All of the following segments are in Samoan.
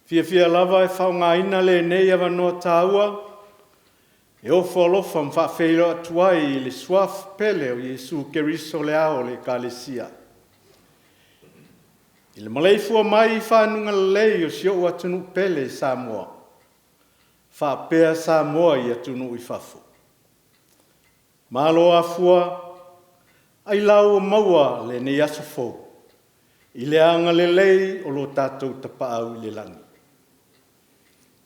Fiafia lava e faaaogaina lenei avanoa taua e ofo alofa ma faafeiloai atu ai i le Suafa pele o Iesu Keriso o le Ao o le Ekalesia, i le maleifua mai i faguga lelei o si ou atunuu pele Samoa, faapea Samoa i atunuu i fafo. Malo afua ailao ua maua lenei aso fou i le agalelei o lo tatou Tapaau i le Lagi.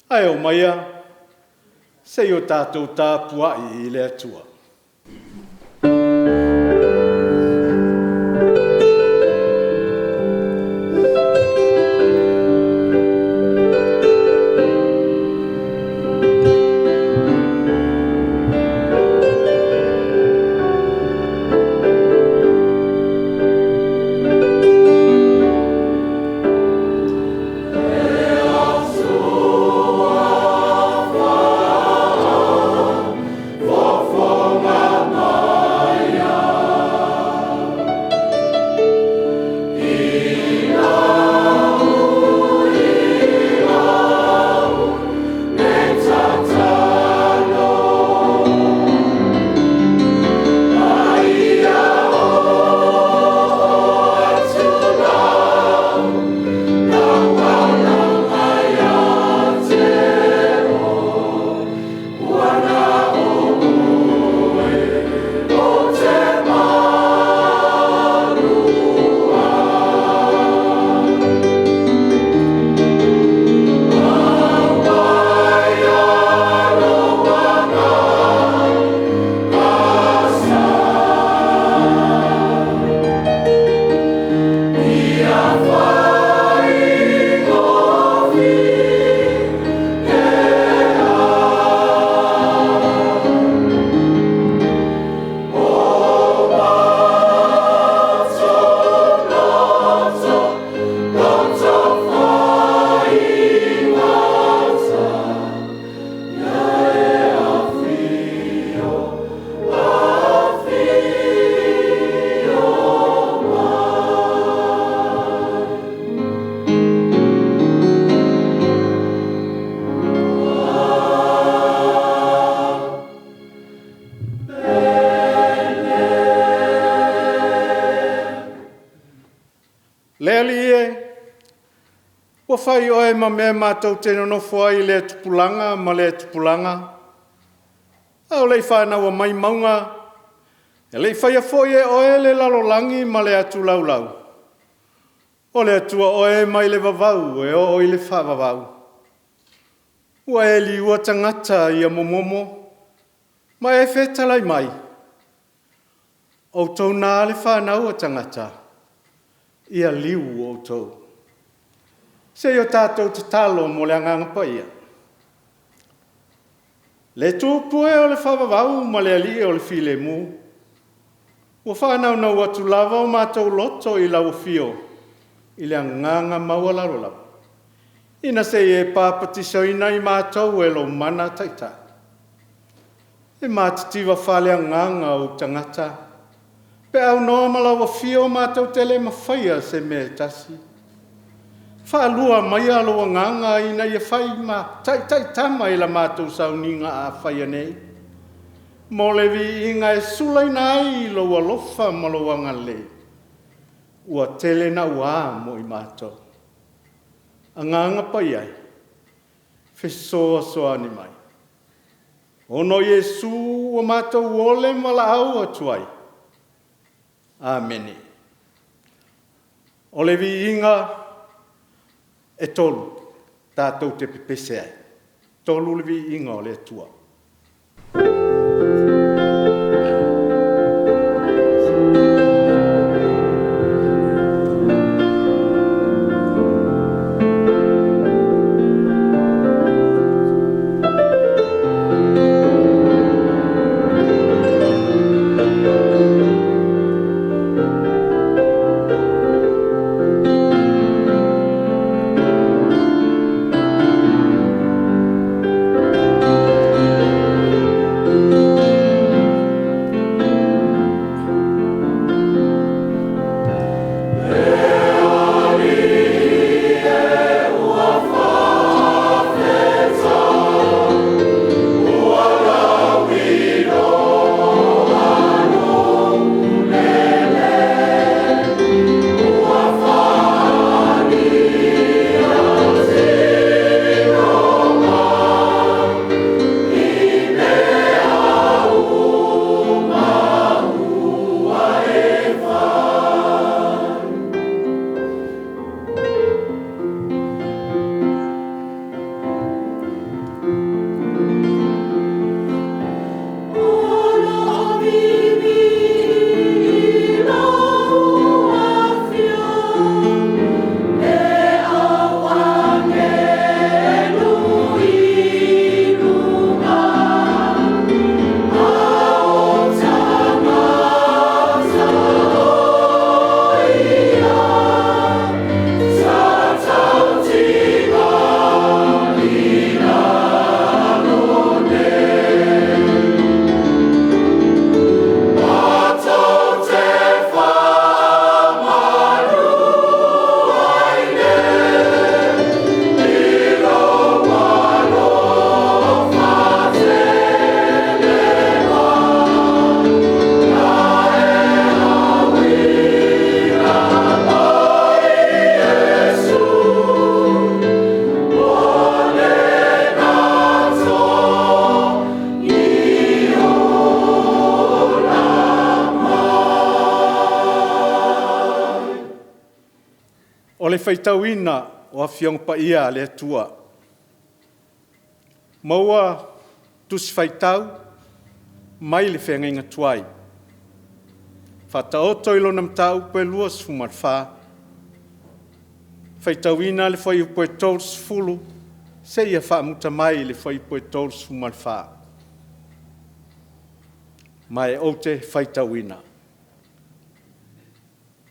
Ae oo maia se i o tatou tapuai i le Atua. Le Atua faafofoga maia i lau tatalo, a ia oo atu lau auaunaga ia te Oe, ua na o Oe ou te malu ai. Aumaia lou agaga sa, ia faigofie O matou loto, loto faigata, Ia e afio, afio mai. Le Alii e, ua fai Oe ma mea matou te nonofo ai i lea tupulaga ma lea tupulaga, a o le i fanaua mai mauga, e le i faia foi e Oe le lalolagi ma le atu laulau, o le Atua Oe mai le vavau e oo i le faavavau. Ua e liua tagata ia momomo ma e fetalai mai, “Outou na le fanau a tagata, ia liu outou.” Se i o tatou tatalo mo le Agaga Paia. Le Tupu e o le faavavau ma le Alii o le filemu, ua faanaunau atu lava o matou loto i lau afio i le agaga maualalo lava, ina se i e papatisoina i matou e lou mana taitai. E matitiva faaleagaga ou tagata pe a aunoa ma lau afio matou te le mafaia se mea e tasi. Faalua maia lou Agaga ina ia fai ma taitaitama i la matou sauniga a faia nei, mo le viiga e sulaina ai lou alofa ma lou agalelei ua tele naua mo i matou. Agaga Paia e, fesoasoani mai, ona o Iesu ua matou ole ma valaau atu ai. Amene. O le viiga e tolu tatou te pepese ai, tolu le viiga o le Atua. O le faitauina o Afioga Paia a le Atua, maua Tusi Faitau mai le Feagaiga Tuai, Faataoto i lona mataupu e 24, faitauina le fuaiupu e 30 seia faamuta mai i le fuaiupu e 34. Ma e ou te faitauina.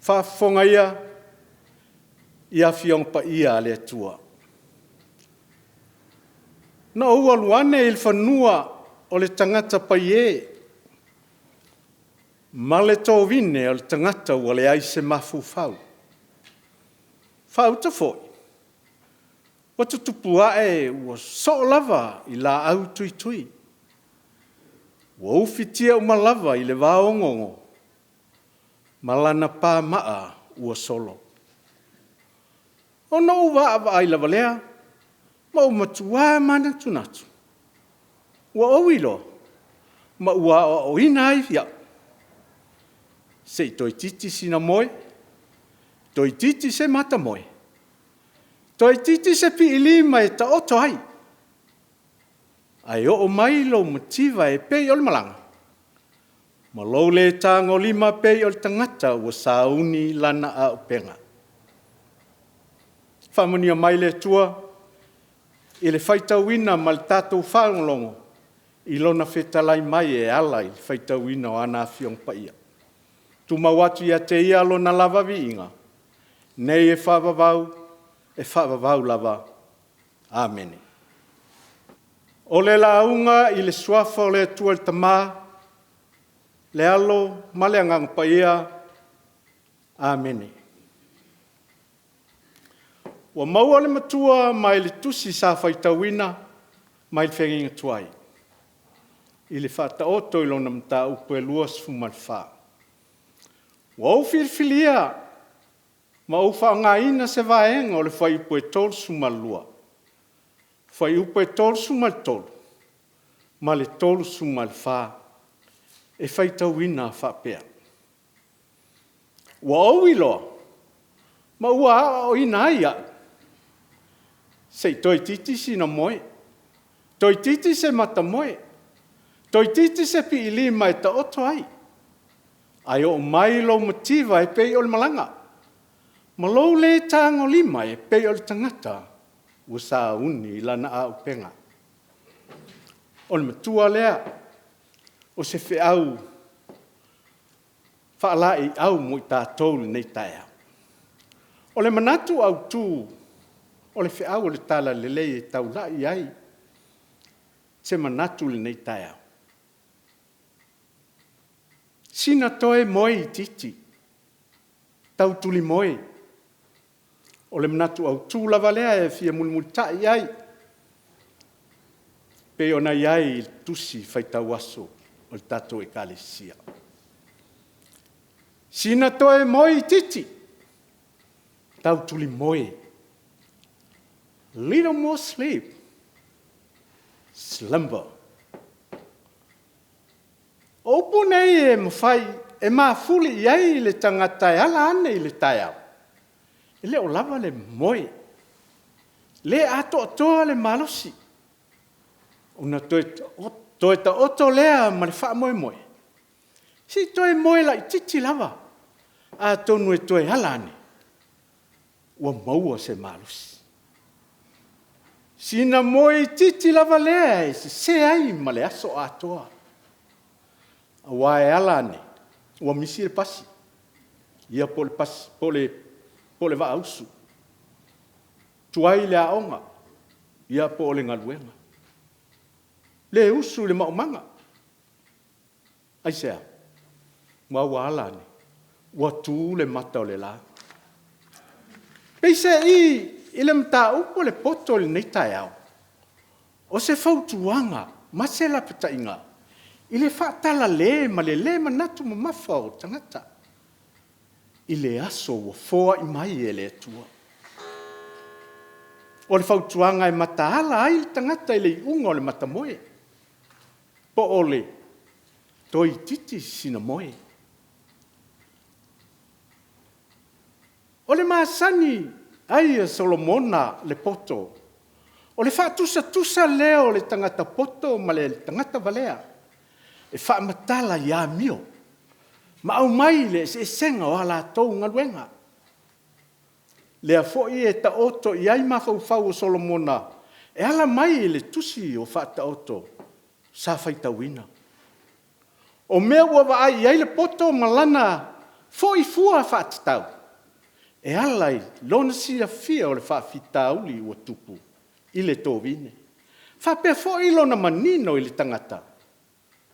Faafofoga ia i Afioga Paia a le Atua. Na ou alu ane i le fanua o le tagata paiē ma le tovine o le tagata ua leai se mafaufau. Faauta foi, ua tutupu ae ua soo lava i laau tuitui, ua ufitia uma lava i le vao ogogo ma lana pamaa ua solo. Ona ou vaavaai lava lea ma ou matua manatunatu, ua ou iloa ma ua aoaoina ai au, se i toeitiiti sina moe, toeitiiti se mata moe, toeitiiti se piilima e taoto ai, ae oo mai lou mativa e pei o le malaga, ma lou le tagolima e pei o le tagata ua sauni lana auupega. Faamanuia mai le Atua i le faitauina ma le tatou faalogologo i Lona fetalai mai e ala i le faitauina o ana Afioga Paia. Tumau atu ia te Ia Lona lava viiga, nei e faavavau, e faavavau lava. Amene. O le lauga i le Suafa o le Atua le Tama, le Alo ma le Agaga Paia. Amene. Ua maua le matua mai le Tusi sa faitauina mai le Feagaiga Tuai i le Faataoto i lona mataupu e 24. Ua ou filifilia ma ou faaaogaina se vaega o le Fuaiupu e 32, Fuaiupu e 33 ma le 34 e faitauina faapea; Ua ou iloa ma ua aoaoina ai au, se i toeitiiti sina moe, toeitiiti se mata moe, toeitiiti se piilima e taoto ai, ae oo mai lou mativa e pei o le malaga, ma lou le tagolima e pei o le tagata ua sauni lana auupega. O le matua lea, o se feau faalaeiau mo i tatou i lenei taeao. O le manatu autu o le feau o le Talalelei e taulai i ai se manatu i lenei taeao, sina toe moe itiiti, tau tulimoe. O le manatu autu lava lea e fia mulimulitai i ai pei ona i ai le Tusi Faitau Aso o le tatou Ekalesia. Sina toe moe itiiti, tau tulimoe, little more sleep, slumber. O upu nei e mafai, e mafuli i ai le tagata e ala ane i le taeao, e le o lava le moe, le atoatoa le malosi, ona toe taoto lea ma le faamoemoe, se i toe moe laitiiti lava, atonu e toe ala ane ua maua se malosi. Sina moe itiiti lava lea e sese ai ma le aso atoa, aua e ala ane ua misi le pasi, ia po o le vaa usu, tuai le aoga, ia po o le galuega, le usu i le maumaga. Aisea? Aua ua ala ane ua tu le mata o le la. Peiseai i le mataupu a le poto i lenei taeao, o se fautuaga ma se lapataiga i le faatalale ma le le manatu mamafa o tagata i le aso ua foai mai e le Atua. O le fautuaga e mataala ai le tagata i le iuga o le matamoe, po o le toeitiiti sina moe. O le masani ai e Solomona le poto, o le faatusatusa lea o le tagata poto ma le tagata valea e faamatala i amio ma aumai le eseesega o a latou galuega. Lea foi e taoto i ai mafaufau o Solomona e ala mai i le Tusi o Faataoto sa faitauina. O mea ua vaai i ai le poto ma lana foi fua faatatau e ala i lona silafia o le faafitauli ua tupu i le tovine, faapea foi lona manino i le tagata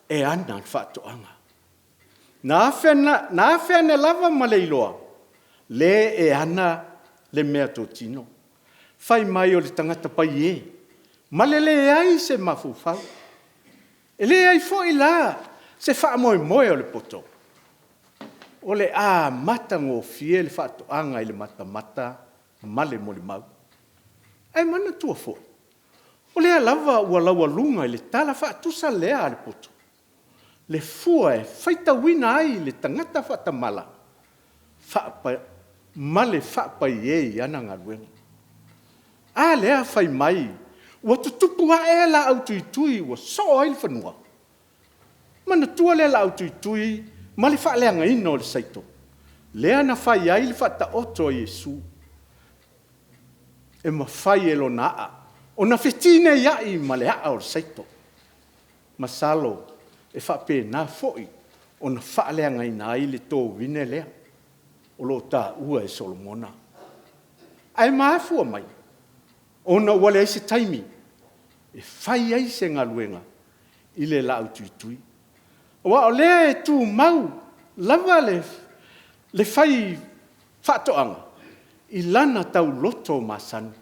e ana le faatoaga. Na afe ane lava ma le iloa le e ana le meatotino, fai mai o le tagata paiē ma le leai se mafaufau. E leai foi la se faamoemoe o le poto o le a matagofie le faatoaga i le matamata ma le molimau. Ae manatua foi, o lea lava ua laualuga i le tala faatusa lea a le poto le fua e faitauina ai le tagata faatamala ma le faapaiē i ana galuega. A lea fai mai ua tutupu ae laau tuitui ua soo ai le fanua? Manatua lea laau tuitui ma le faaleagaina o le saito lea na fai ai le Faataoto a Iesu, e mafai e lona aa ona fetineiai ma le aa o le saito. Masalo e faapena foi ona faaleagaina ai le tovine lea o lo o taua e Solomona. Ae mafua mai ona ua leai se taimi e fai ai se galuega i le laau tuitui. Aua o lea e tumau lava le fai faatoaga i lana tauloto masani,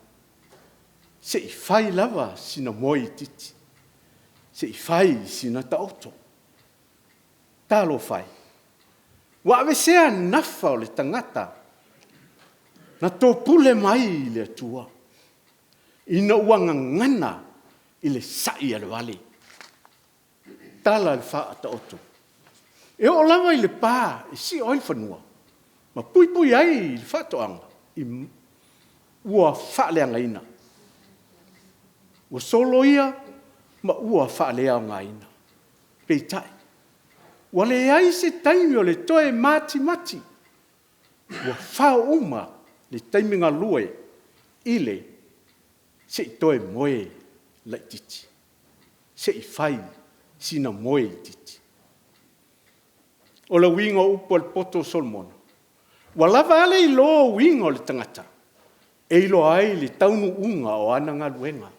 se i fai lava sina moe itiiti, se i fai sina taoto. Talofa e, ua aveesea nafa o le tagata na topule mai i le Atua ina ua gagana i le sa'i a le vale. Tala i le Faataoto, e oo lava i le pa e sio ai le fanua ma puipui ai le faatoaga, ua faaleagaina, ua soloia ma ua faaleaogaina. Peitai, ua leai se taimi o le toe matimati, ua fao uma le taimi galue i le se i toe moe laitiiti, se i fai sina moe itiiti. O le uiga o upu a le poto o Solomona, ua lava a le iloa o uiga o le tagata e iloa ai le taunuuga o ana galuega.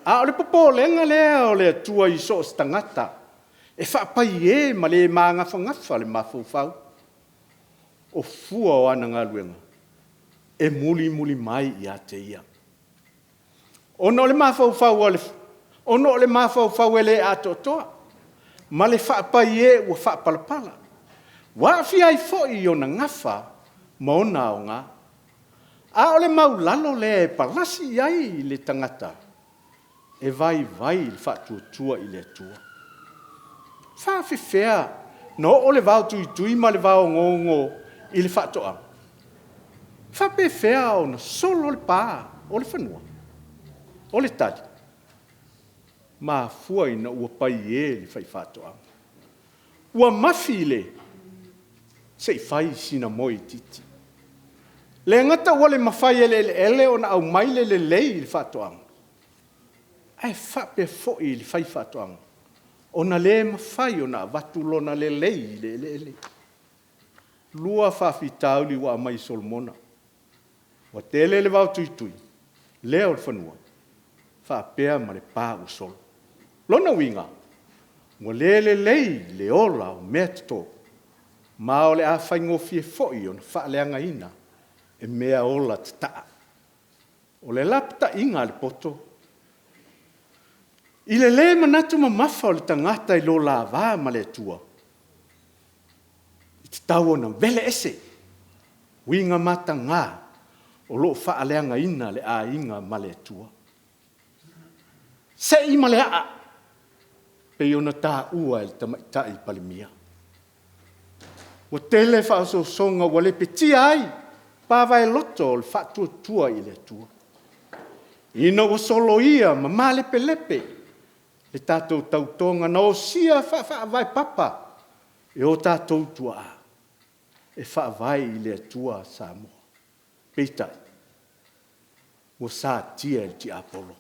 A o le popolega lea o le Atua i so o se tagata e faapaiē ma le magafagafa le mafaufau, o fua o ana galuega e mulimuli mai ia te Ia. Ona o le mafaufau e le atoatoa ma le faapaiē ua faapalapala, ua aafia ai foi ona gafa ma ona aoga. A o le maualalo lea e palasi i ai le tagata e vaivai le faatuatua i le Atua. E faapefea ona oo le vaotuitui ma le vaogogo i le faatoaga? E faapefea ona solo le pa o le fanua? O le tali, mafua ina ua paiē le faifaatoaga, ua mafi le se i fai sina moe itiiti. E le gata ua le mafai e le eleele ona aumai le lelei i le faatoaga, ae faapea foi i le faifaatoaga ona le mafai ona avatu lona lelei i le eleele. E lua faafitauli ua aumai e Solomona, ua tele le vaotuitui lea o le fanua faapea ma le pa ua solo. O lona uiga, ua le lelei le ola o meatoto ma o le a faigofie foi ona faaleagaina e meaola tata'a. O le lapataiga a le poto, i le le manatu mamafa o le tagata i lo la va ma le Atua, e tatau ona vele ese uiga mataga o lo o faaleagaina le aiga ma le Atua. Sei ma le a'a pei ona taua e le Tamaitai Palemia. Ua tele faaosoosoga ua lepetia ai pavaeloto o le faatuatua i le Atua, ina ua soloia ma malepelepe le tatou tautoga na osia faa-faavae papa e o tatou tuaa e faavae i le Atua Samoa. Peitai, ua satia e le tiapolo.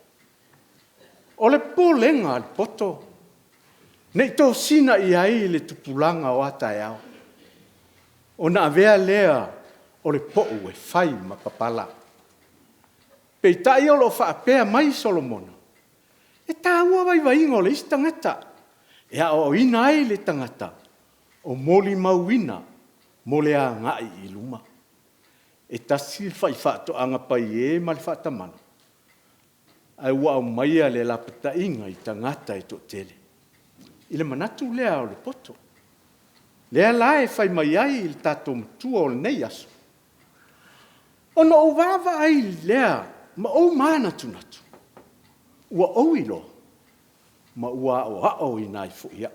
O le popolega a le poto, ne i tosina i ai le tupulaga o a taeao, ona avea lea o le pou e fai ma papala. Peitai o lo o faapea mai Solomona, e taua vaivaiga o le isi tagata e aoaoina ai le tagata o molimauina mo le agai i luma. E tasi le faifaatoaga paiē ma le faatamala, ae ua aumaia le lapataiga i tagata e toatele, i le manatu lea o le poto. Lea la e fai mai ai le tatou Matua o lenei aso, ona ou vaavaai lea ma ou manatunatu, ua ou iloa ma ua aoaoina ai foi au.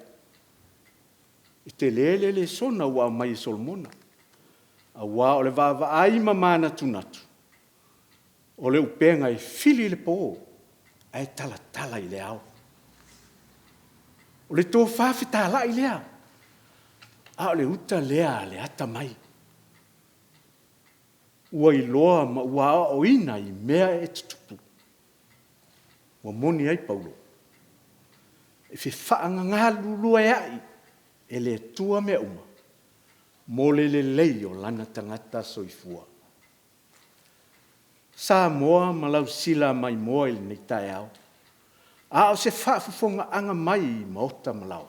E tele le lesona ua aumai e Solomona, aua o le vaavaai ma manatunatu, o le upega e fili i le po ae talatala i le ao. O le tofa fetalai lea, a o le uta lea a le atamai, ua iloa ma ua aoaoina i mea e tutupu. Ua moni ai Paulo, e fefaagagalulua'i e le Atua mea uma mo le lelei o lana tagata soifua. Samoa ma lau silamaimoa i lenei taeao, a o se faafofogaaga mai i maota ma laoa,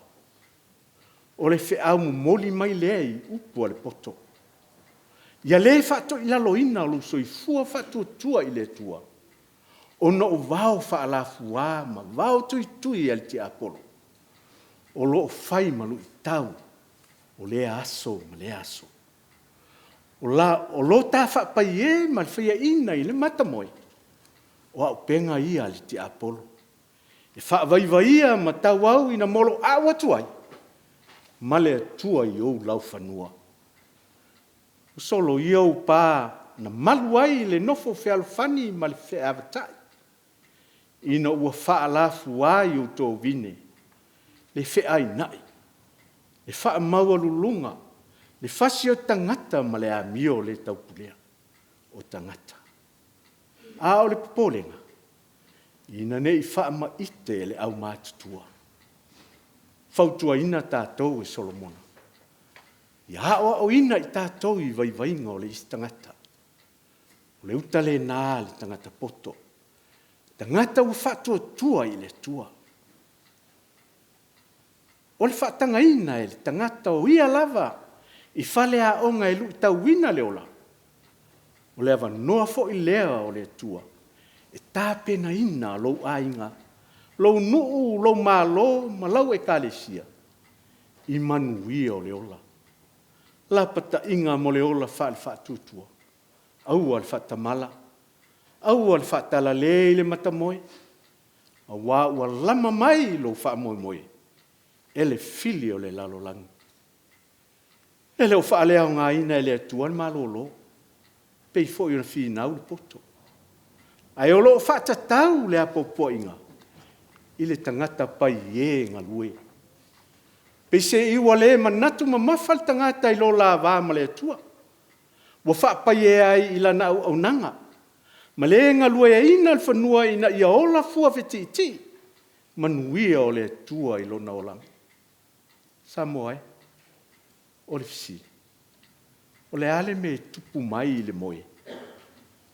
o le feau momoli mai lea i upu a le poto, ia le faatoilaloina lou soifua faatuatua i le Atua ona o vao faalafua ma vao tuitui a le tiapolo o lo o fai ma luitau o lea aso ma lea aso. O lo ta faapaiē ma le faiaina i le matamoe, o auupega ia a le tiapolo, e faavaivaia ma tauau ina moloau atu ai ma le Atua i ou laufanua. Soloia ou pa na malu ai le nofo fealofani ma le feavatai ina ua faalafua i ou tovine le feainai, le faamaualuluga, le fasi o tagata ma le amio le taupulea o tagata. A o le popolega, ina ne i faamaite e le aumatutua. E fautuaina tatou e Solomona, ia aoaoina i tatou i vaivaiga o le isi tagata. O le uta lena a le tagata poto, tagata ua faatuatua i le Atua. O le faatagaina e le tagata o ia lava i faleaoga e luitauina le ola, o le avanoa foi lea o le Atua e tapenaina lou aiga, lou nuu, lou malo ma lau Ekalesia i manuia o le ola. Lapataiga mo le ola faale-faatuatua, aua le faatamala, aua le faatalale i le matamoe, aua ua lama mai lou faamoemoe e le fili o le lalolagi. E le o faaleaogaina e le Atua le malolo, pei foi ona finau le poto, ae o lo o faatatau le apoapoaiga i le tagata paiē galue. Peiseai ua le manatu mamafa le tagata i lo la va ma le Atua, ua faapaia ai i lana auaunaga ma le galueaiina le fanua ina ia ola fua fetiitii manuia o le Atua i lona olaga. Samoa e, o le fesili, o le a le mea e tupu mai i le moe?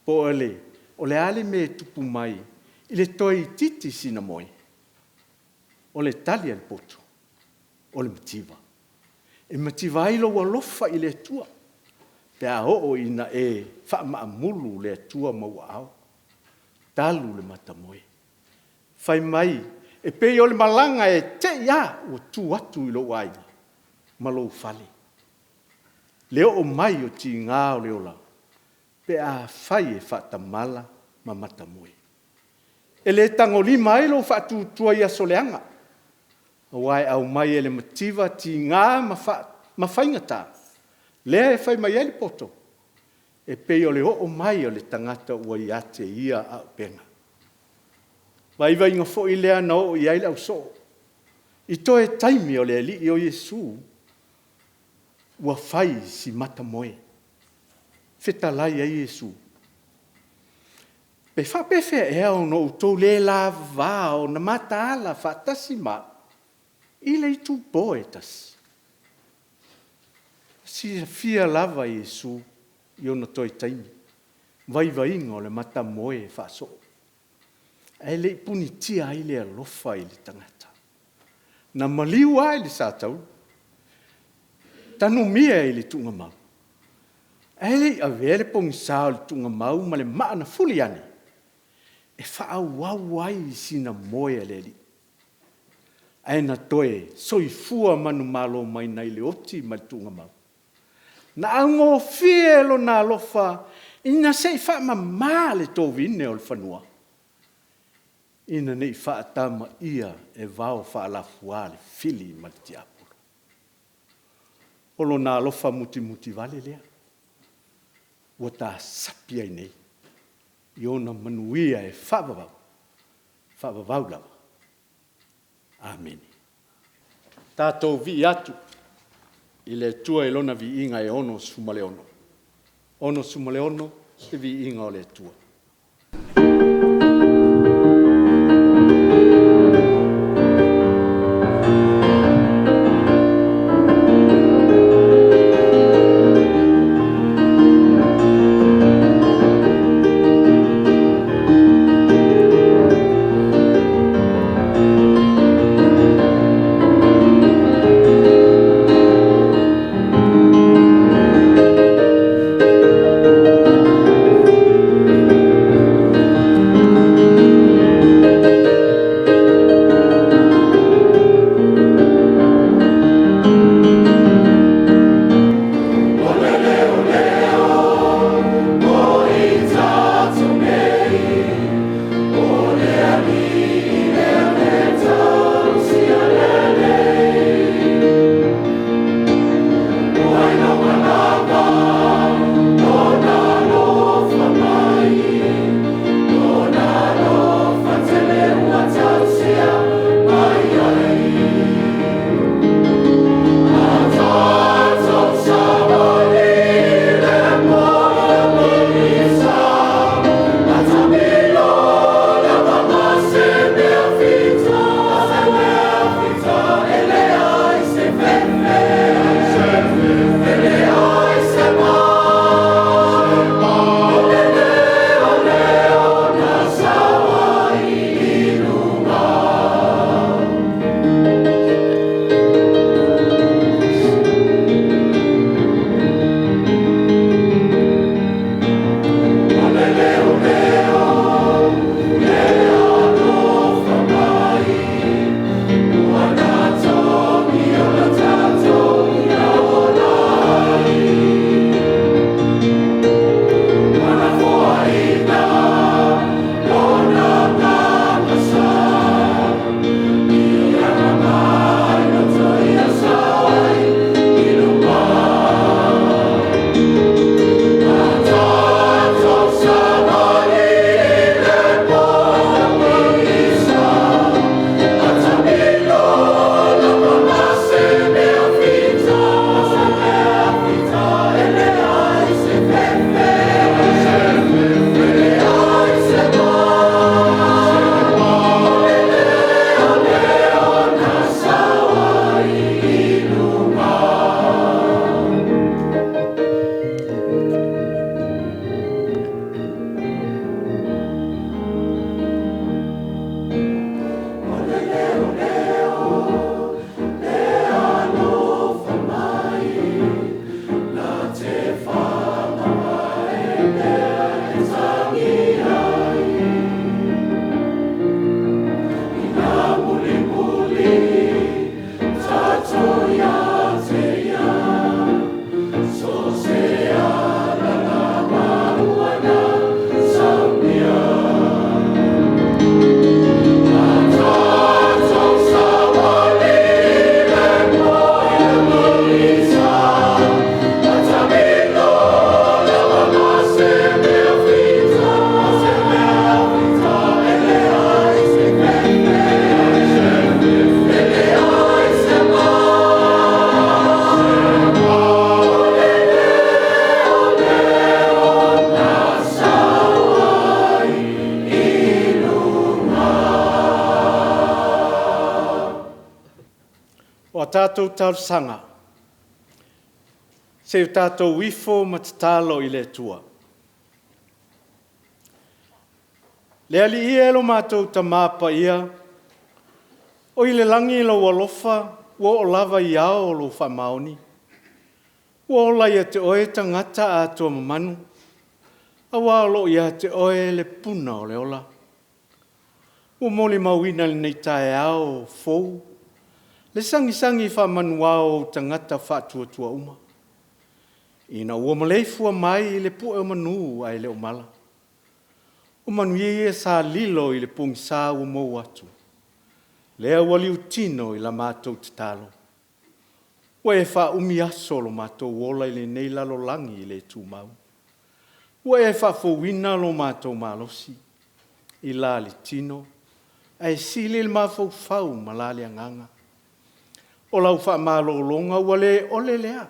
Po o le a le mea e tupu mai i le toe itiiti sina moe? O le tali a le poto, o le mativa. E mativa ai lou alofa i le Atua pe a oo ina e faamaamulu le Atua ma ou aao, talu le matamoe. Fai mai e pei o le malaga e te i lava ua tu atu i lou aiga ma lou fale, le oo mai o tiga o le ola pe afai e faatamala ma matamoe. E le tagolima ai lou faatuatua i aso leaga, aua e aumai e le mativa tiga ma faigata, lea e fai mai ai le poto, e pei o le oo mai o le tagata ua ia te ia auupega. Vaivaiga foi lea na oo i ai le ausoo, i toe taimi o le Alii o Iesu, ua fai si matamoe. Fetalai ai Iesu, pe faapefea ea ona outou le lavava ona mataala faatasi ma au i le itupo e tasi? E silafia lava e Iesu i ona toe taimi, vaivaiga o le matamoe faasoo, ae le i punitia ai le alofa i le tagata. Na maliu lava i le satauro, tanumia i le tuugamau, ae le i avea le pogisa o le tuugamau ma le maa na fuli ane e faaauau ai sina moe a le Alii. Ae na toe soifua manumalo mai nai le oti ma le tuugamau. Na augofie Lona alofa ina se i faamama le tovine o le fanua, ina ne i faatamaia e vao faalafua le fili ma le tiapolo. O Lona alofa mutimutivale lea ua tasapi ai nei i ona manuia e faavavau, faavavau lava. Amene. Tatou vivii atu i le Atua i Lona viiga e 66, 66 le viiga o le Atua. tatou talosaga, se i o tatou ifo ma tatalo i le Atua. Le Alii e lo matou Tamā Paia, o i le lagi lou alofa ua oo lava i ao lou faamaoni. Ua ola ia te oe tagata atoa mamanu, aua o lo o ia te oe le puna o le ola. Ua molimauina i lenei taeao fou le sagisagi faamanuao o ou tagata faatuatua uma, ina ua maleifua mai i le pue o manu ae le o mala. O manuia ia sa lilo i le pogisa ua mou atu, lea ua liutino i la matou tatalo. Ua e faaumi aso o lo matou ola i lenei lalolagi le tumau. Ua e faafouina lo matou malosi i la le tino, ae sili le mafaufau ma la le agaga. O lau faamalologa ua le ole lea.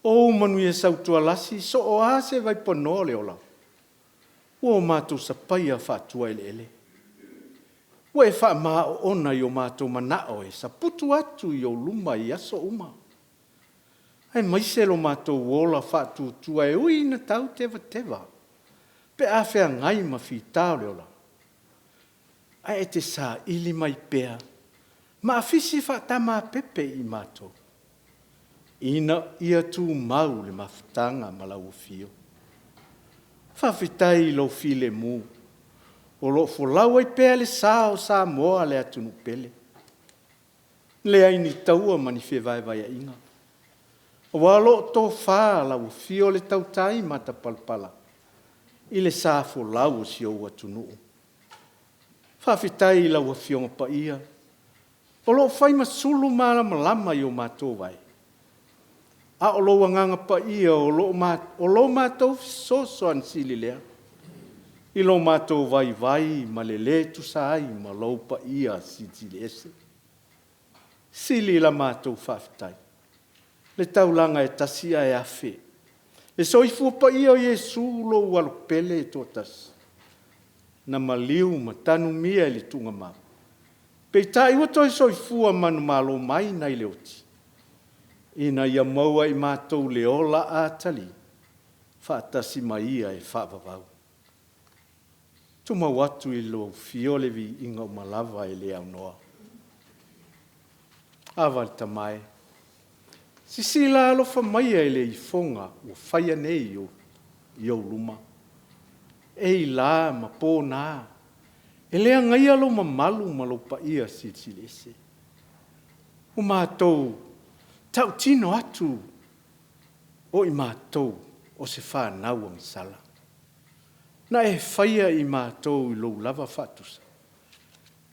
O ou manuia sautualasi, so o a se vaipanoa o le ola, ua o matou sapaia faatuaeleele. Ua e faamaoona i o matou manao e saputu atu i ou luma i aso uma, aemaise lo matou ola faatuatua e ui ina tautevateva pe a feagai ma fita o le ola, ae e te saili mai pea ma afisi faatamapepe i matou, ina ia tumau le mafutaga ma lau Afio. Faafetai i lou filemu o lo o folau ai pea le sa o Samoa le atunuu pele. E leai ni taua ma ni fevaevaeaiga, aua o lo o tofa lau Afio le Tautai Matapalapala i le sa folau o si ou atunuu. Faafetai i lau Afioga Paia o lo o fai ma sulu malamalama i o matou vae, a o lou Agaga Paia o lo matou fesoasoani sili lea i lo matou vaivai ma le le tusa ai ma lou paia silisili ese. Sili la matou faafetai, le taulaga e tasi ae afe, le soifua paia o Iesu lou Alo pele e toatasi, na maliu ma tanumia i le tuugamau, peitai ua toe soifua manumalo mai nai le oti, ina ia maua e i matou le ola atali faatasi ma Ia e faavavau. Tumau atu i lou Afio le viiga uma lava e le aunoa. Ava le Tama e, silasila alofa maia i le ifoga ua faia nei i ou luma, e i la ma pona, e le agaia lou mamalu ma lou paia silisili ese. Ua matou tautino atu, o i matou o se fanau agasala. Na e faia i matou i lou lava faatusa,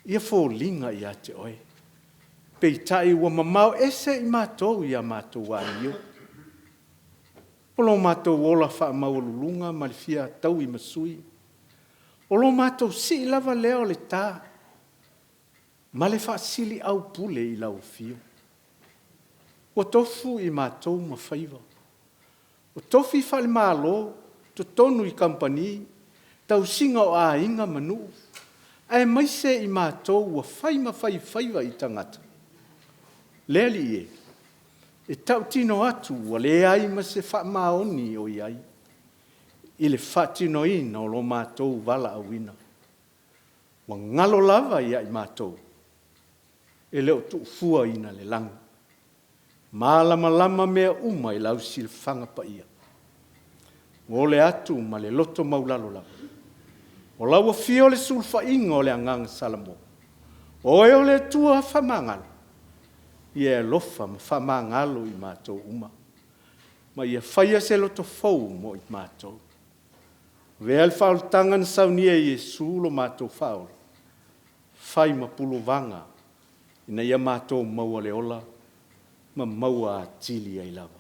ia foliga ia te Oe, peitai ua mamao ese i matou i a matou amio. O lo matou ola faamaualuluga ma le fia tauimasui, o lo matou sii lava lea o le ta ma le faasiliaupule i lau Afio. Ua tofu i matou ma faiva, o tofi faale-Malo, totonu i kamupani, tausiga o aiga ma nuu, aemaise i matou ua fai ma faifaiva i tagata. Le Alii e, e tautino atu ua leai ma se faamaoni o i ai i le faatinoina o lo matou valaauina. Ua galo lava ia i matou, e le o tuufuaina le lagi. Malamalama mea uma i lau silafaga paia. Ua ole atu ma le loto maualalo lava, o lau Afio le sulufaiga o le Agaga Salamo, o Oe o le Atua faamagalo, ia e alofa ma faamagalo i matou uma, ma ia faia se loto fou mo i matou. Avea le faaolataga na saunia e Iesu lo matou Faaola, fai ma puluvaga ina ia matou maua le ola ma maua atili ai lava.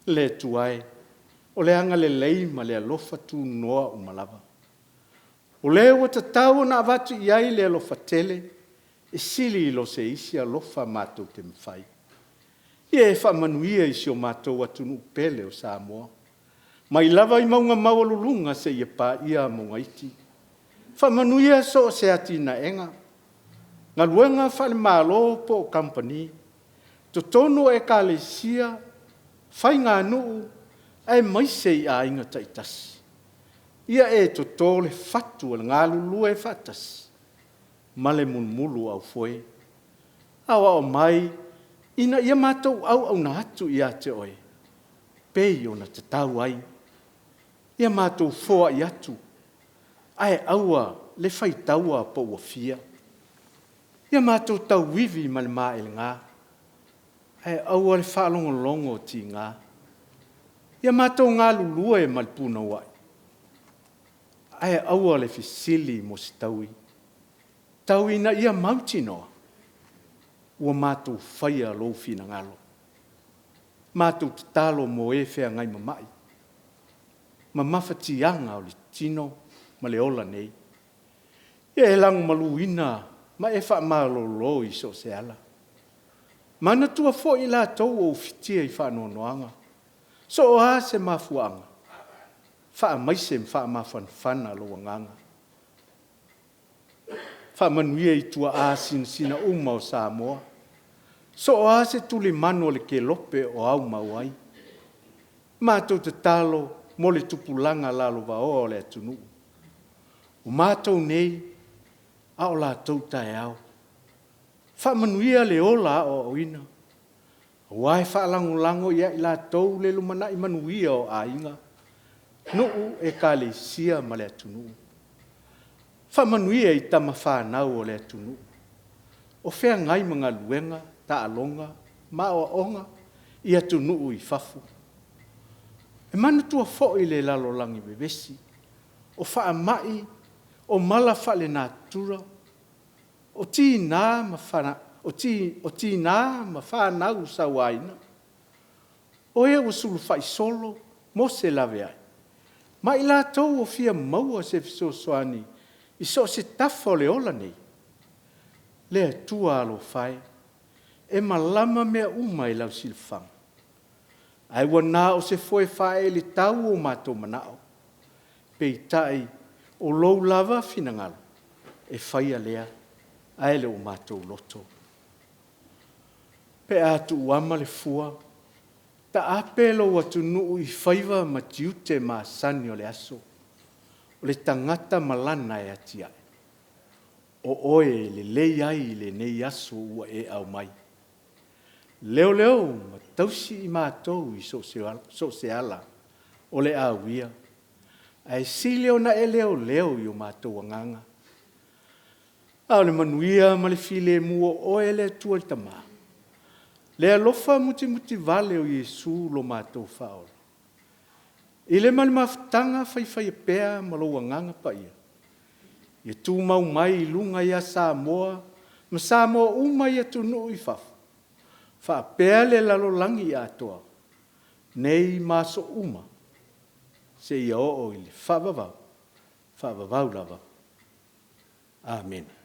Le Atua e, o le agalelei ma le alofa tunoa uma lava, o Le ua tatau ona avatu i ai le alofa tele e sili i lo se isi alofa matou te mafai. Ia e faamanuia i si o matou atunuu pele o Samoa, mai lava i mauga maualuluga seia paia mauga iti. Faamanuia so o se atinaega, galuega faale-Malo po o kamupani, totonu o Ekalesia, faiganuu aemaise i aiga taitasi. Ia e toto le fatu o le galulue faatasi ma le mulumuluaufoe. Aoao mai ina ia matou auauna atu ia te Oe pei ona tatau ai. Ia matou foai atu, ae aua le faitaua po ua fia. Ia matou tauivi ma le maelega, ae aua le faalogologo tiga. Ia matou galulue ma le punouai, ae aua le fesili mo se taui, tau ina ia mautinoa ua matou faia Lou finagalo. Matou tatalo mo e feagai ma mai, ma mafatiaga o le tino ma le ola nei. Ia e lagomaluina ma e faamalolo i so o se ala. Manatua foi i latou ua ufitia i faanoanoaga, so o a se mafuaaga, faamaise ma faamafanafana lou agaga. Faamanuia i tuaa sinasina uma o Samoa, so o a se tulimanu o le kelope o aumau ai. Matou tatalo mo le tupulaga lalovaoa o le atunuu, o matou nei, a o latou taeao. Faamanuia le ola aoaoina, aua e faalagolago ia i latou le lumanai manuia o aiga, nuu, Ekalesia ma le atunuu. Faamanuia i tama fanau a le atunuu o feagai ma galuega, taaloga ma aoaoga i atunuu i fafo. E manatua foi le lalolagi vevesi, o faamai, o mala faalenatura, o tina ma fanau sauaina, o e ua sulufai solo mo se laveai, ma i latou ua fia maua se fesoasoani i so o se tafa o le ola nei. Le Atua alofa e, e malama mea uma i lau silafaga, ae ua na o se foe faaee i le tau o matou manao, peitai, o lou lava finagalo e faia lea, ae le o matou loto. Pe a tuuama le fua, taape lou atunuu i faiva ma tiute masani o le aso, o le tagata ma lana e atiae, o oe e lelei ai lenei aso ua e aumai. Leoleo ma tausi i matou i so o se ala o le a uia, ae sili ona e leoleo i o matou agaga. A o le manuia ma le filemu o oe le Atua le Tama, le alofa mutimutivale o Iesu lo matou Faaola, i le ma le mafutaga faifaipea ma lou Agaga Paia, ia tumau mai i luga ia Samoa ma Samoa uma i atunuu i fafo, faapea le lalolagi atoa, nei ma aso uma, seia oo i le faavavau, faavavau lava. Amene.